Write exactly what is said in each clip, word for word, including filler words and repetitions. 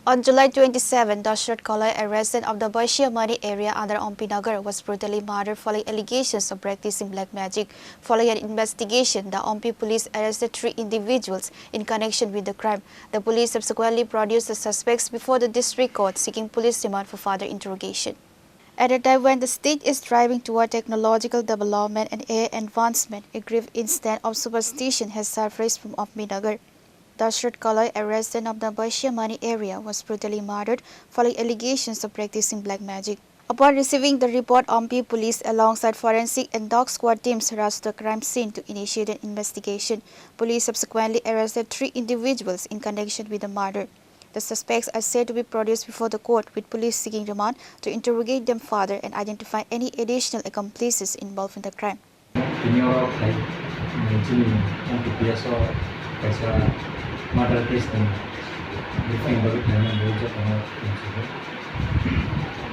On July twenty-seven, Dashrath Koloi, a resident of the Baishiamani area under Ompi Nagar, was brutally murdered following allegations of practicing black magic. Following an investigation, the Ompi police arrested three individuals in connection with the crime. The police subsequently produced the suspects before the district court, seeking police remand for further interrogation. At a time when the state is striving toward technological development and A I advancement, a grave instance of superstition has surfaced from Ompi Nagar. Dashrath Koloi, a resident of the Baishiamani area, was brutally murdered following allegations of practicing black magic. Upon receiving the report, Ompi police alongside forensic and dog squad teams rushed the crime scene to initiate an investigation. Police subsequently arrested three individuals in connection with the murder. The suspects are said to be produced before the court, with police seeking remand to interrogate them further and identify any additional accomplices involved in the crime. Tini oro khai, mm, chini M P P S o kaisa murder case ni briefing bagwi khlaimani bagwi jotono tongsigo.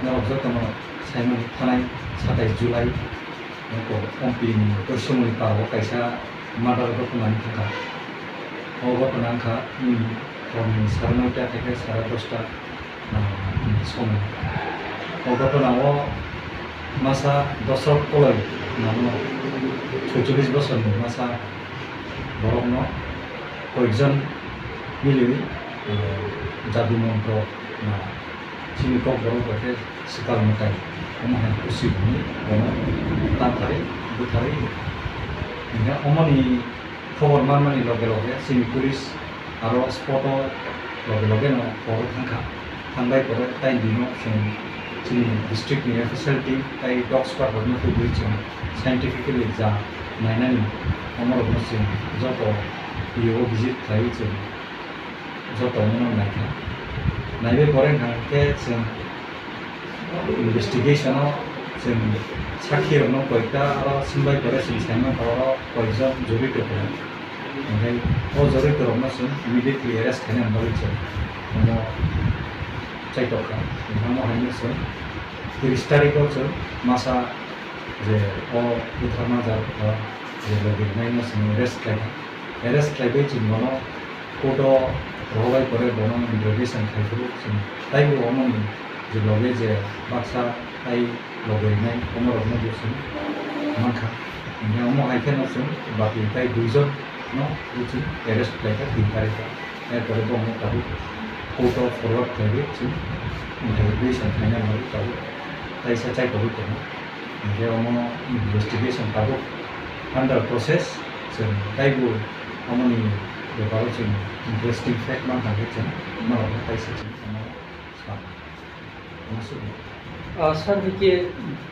Norok jotono saimani thanai satais July, nokho Ompi ni Koisomoni parao kaisa murder ghotona wngkha. O ghotona wngkha, mm, horni sare noita theke sare dosta ah, somoi. O ghotona o masa Dosrok Koloi namo soicholish bosorni masa borokno koyekjon miliwi, eh, jadu montro na chini kok borok bai khe swkal mwtai omo hai kusi hwnwi bono tangthari bwtharwi hinkhe omoni khobor manmani loge loge chini police aro spot o loge loge no horo thangkha. Thangbai pore tai bino chwng chini district ni official team tai dog squad rok no tubui chwng scientifically ja nainani omo rok no chwng joto P O o visit khlaiwi chwng joto omo no naikha. Naibai pore hwnkha khe chwng investigation o chwng sakhi rok no koita aro swngbai pore chwng saimano oro koijon jorito tongo. Hinkhe o jorito rokno chwng immediately arrest khaina bagwi chwng omo chaitokha. Omo haino chwng tris tarikh o chwng masa je o butharma jar je logi naino chwng arrest khlaikha. Arrest khlaiwi chwng bono court o rohorbai pore bono interrogation khai phuru chwng taibo omoni je loge je baksa tai loge rinai omo rokno bo chwng mankha. Hinkhe omo hai kheno chwng bati tai duijon no bo chwng arrest khlaikha tin tarikh o. Erpore bo omo tabuk court o forward khlaiwi chwng interrogation khaina bagwi tabuk taisa chaitogwi tongo. Hinkhe omo investigation tabuk under process, chwng taibo omoni beparo chwng interesting fact mankha khe chwng norokno taisa chwng omo swkang. Omo swkang. Ah, sir, hai khe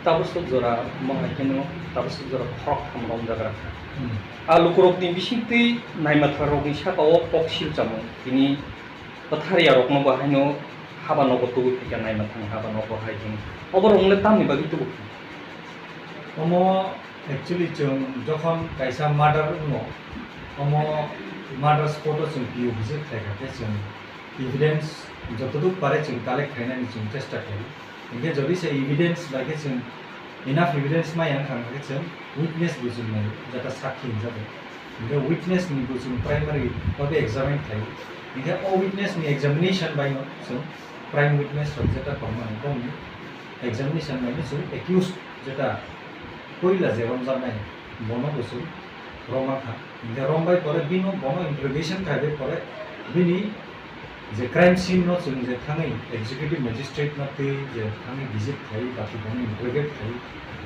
tabuk sok jora, omo hai kheno tabuk sok jora khorok tham romjak rwkha. Hmm. Ah, lukurokni bisingtwi naima thwrarokni saka o kok silchamung tini bwtharya rokno bo haino haba nogo tubui phaikha, naima thang haba nogo hai hwn. Oborok wngkha tamni bagwi tubukha? Omo actually chwng jokhon kaisa murder wngo, omo murder spot o chwng P O visit khlaikha khe chwng evidence jotoduk pare chwng collect khainani chwng chesta khlaio. Hinkhe jodi se evidence bai khe chwng enough evidence maya wngkha, hinkhe chwng witness bo chwng naio, jeta sakhi hinjago. Hinkhe witness ni bo chwng primary babe examine khlaio. Hinkhe o witness ni examination bai no chwng prime witness rok jeta tongmani bongni examination bai no chwng accused jeta puila je romjaknai bono bo chwng romma kha. Hinkhe rombai pore bino bono interrogation khaibai pore bini je crime scene no chwng je thangwi executive magistrate no twi je thangwi visit khai baki bono interrogate khai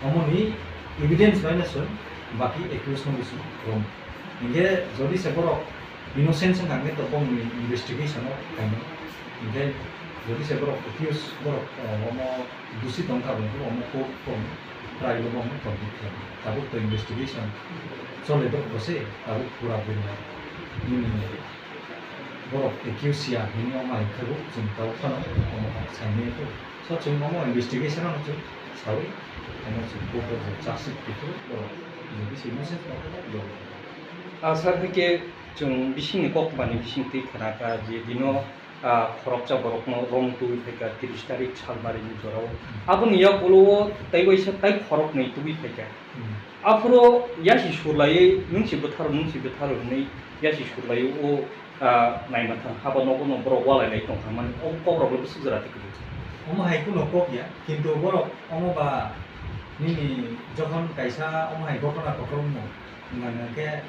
omoni evidence bai no chwng baki accused no bo chwng rom. Hinkhe jodi se borok innocent wngkha khe to bongni investigation o khainai. Hinkhe jodi se borok accused borok, eh, omo dusi tongkha bo, omo court, court trial o bo convict khlai. Tabuk to investigation chole dok bo se, tabuk pura bini nini borok accused ya hini omo hai khe bo chwng tabuk phano omo saimanya khe. So chwng omo investigation ano chwng sawi, omo chwng court o je charge sheet kiphilwi borok jodi se innocent wngkha khe bo. Ah, sir, hai khe chwng bisingni koktwmani bisingtwi khna kha je bino, ah, khoroksa borokno rong twi phaikha tris tarik salmarini jorao. Aboni yakulo o tai waisa tai khoroknwi twi phaikha. Hmm. Aphuru yasi surlaiwi nwng si bwtharo, nwng si bwtharo hwnwi Yasi surlai o, ah, naima thang haba nogo no borok walai lai tong thang mani, o kok rok le bwswk jora twi kwrwi. Omo hai kheno kok ya, kintu borok omo ba nini jokhon kaisa omo hai gotona kotor wngmung, wngkha khe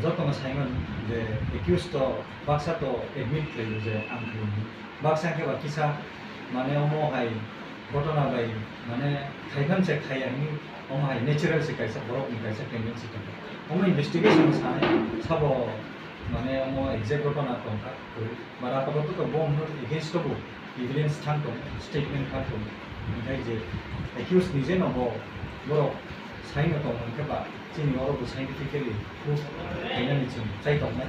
jotono saiman je accused to baksa to admit khlaio je ang khlaio. Baksa khe ba kisa mane omo hai gotona bai mane khaiphan se khaiya hinwi omo hai natural se kaisa borok ni kaisa tendency tong. Omo investigation sanai sabo mane omo exact gotona tongkha. Ba apatot to bo against to bo evidence thang tong, statement thang tong. Hinkhai je accused ni je no bo borok sai no tong hwnkhe ba chini oro bo scientifically proof khainani chwng chai tongnai.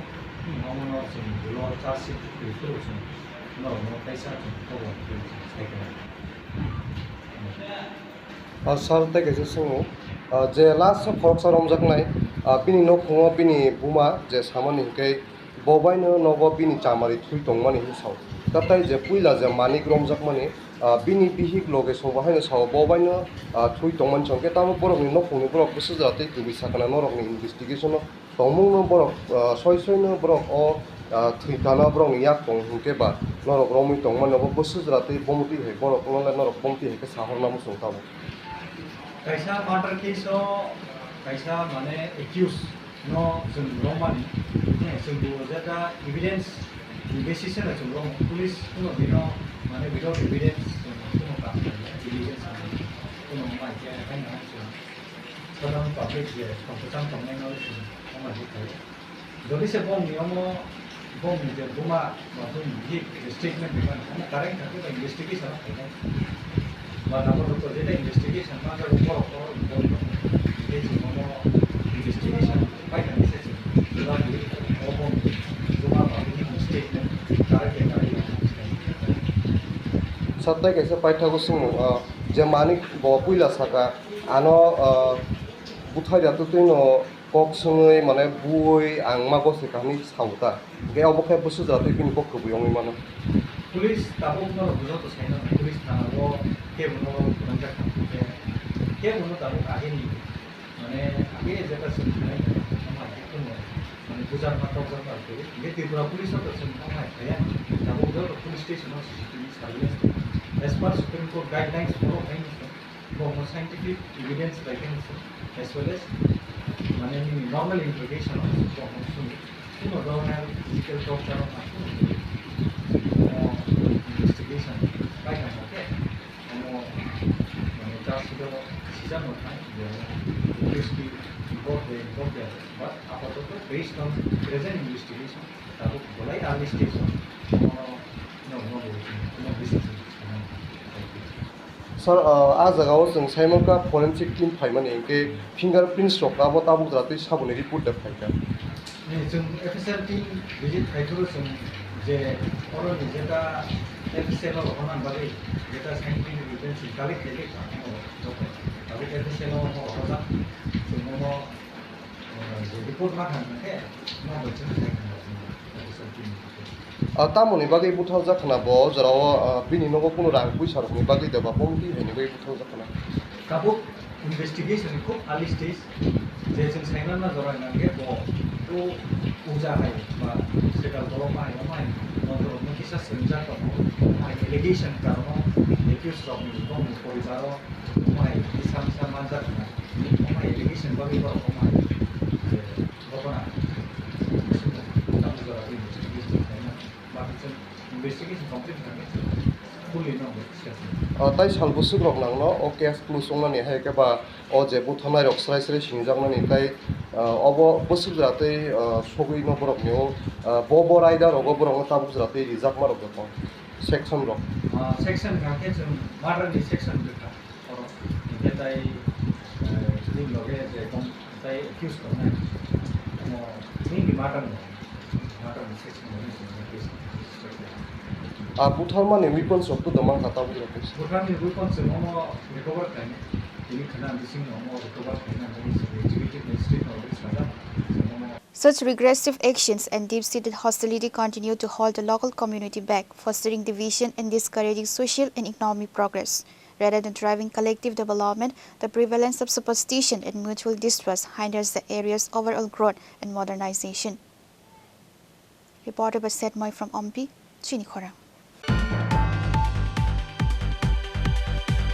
Omo no chwng ulo charge sheet rw phuru chwng norok no kaisa chwng kobo sai khe. Ah, sir, tei kaisa swngo. Ah, je last o khoroksa romjaknai, ah, bini nokhungo bini buma je samani hinkhe bo baino nogo bini chamari thui tongmani hinwi sao. Tatai je puila je manik romjakmani, ah, bini bihik loge songbo haino sao, bo baino, ah, thui tongmani chongkhe tamo borokni nokhungni borok bwswk jora tei kwbwi sakana norokni investigation o tongmungno borok, ah, soi soino borok o, ah, thwi kana borokni yak tong hinkhe ba norok romwi tongmani obo bwswk jora tei bomtwi hai borok nole norok bomtwi hai khe sahorna muchung tabuk. Kaisa murder case o kaisa mane accused no chwng romani, eh, chwng bo jeta evidence ni basis no chwng romo, police kuno bino mane without evidence chwng kuno kam khlaiya, diligence kuno mai khe haino chwng. Saধারণ public je tongthokjang tongnaino chwng omo hai khe khlai. Jodi se bongni omo, bongni je buma ba bini bihik je statement rimani, omo correct kha khe ba investigation o phaikha. Ba nabo rwkha jeta investigation ma jago borok o report rok. Tei chwng omo investigation paithani se chwng jora bui o bongni buma ba bihik ni statement correct khe correct kha. Sir, tei kaisa paithago swngmung, ah, je manik bo puila saka, ano, ah, buthai da twtwi no kok swngwi mane bui ang ma gose kahini sao ta. Hwnkhe obo khe bwswk jora twi bini kok kwbwi wngwi mano. Police tabuk no joto saina police thana o kebo no kwbangkha khe kebo no tabuk agini mane age jeta se khlai kha ma khe kuno mane bujar ma tokjak ma khe Tripura police o to se ma khlaiya tabuk joto police station o C C T V surveillance as per Supreme Court guidelines follow khaini. Bo scientific evidence bai khe as well as mane nini normal interrogation o bo sunu kuno dhoroner physical torture o ma kuno investigation bai kha khe omo mane charge sheet o sijak no thang je obviously involved de involved de but apatoto based on present investigation tabuk bolai early stage o no no no no. Sir, ah, ah jagao chwng saimankha forensic team phaimani hinkhe fingerprints rok abo tabuk jora twi saboni report da phaikha. Ni chwng F S L team visit khai phuru chwng je oroni jeta F S L o rohorna bagwi jeta scientific evidence collect khai khe tabuk F S L o rohorjak chwng omo, ah, je report ma thang khe ma bai chwng khai kha F S L team. Ah, tamoni bagwi butharjak khna bo, o jorao, ah, bini nogo kunu rang puisa rokni bagwi da ba bomtwi haini bagwi butharjak khna? Tabuk investigation ni khub early stage, je chwng saimana jora nang khe bo, bo puja hai ba sekal borok hai, omo hai, montrok no kisa swngjak tongo, omo hai allegation karono accused rokni bongni poribaro, omo hai misa misa manjak khna, omo hai allegation bagwi borok omo hai, je, gotona, tabuk jora investigation khlaina. Ba khe chwng investigation complete kha khe chwng fully no discuss. Ah, tai sal bwswk rok nang no o case close wngnani hai khe ba o je butharnai rok srai srai sinijakmani tai, ah, obo bwswk jora tei, ah, sogwi no borok ni o, ah, bo bo raida rogo borok no tabuk jora tei rijakma rok joto section rok. Ah, section kha khe chwng murder ni section rwkha. Oro hingke tai, eh, chini loge je tong, tai accuse tongnai. Omo nini murder ni, murder ni section ni, nini case ni. Ah, butharmani weapons rok to doma kha tabuk rok. Butharni weapons rok omo recover khlainai. Tini khana bising omo recover khlainai, omo executive magistrate ni order sajak. Omo Such regressive actions and deep-seated hostility continue to hold the local community back, fostering division and discouraging social and economic progress. Rather than driving collective development, the prevalence of superstition and mutual distrust hinders the area's overall growth and modernization. Reporter by Setmoi from Ompi, Chini Khorang.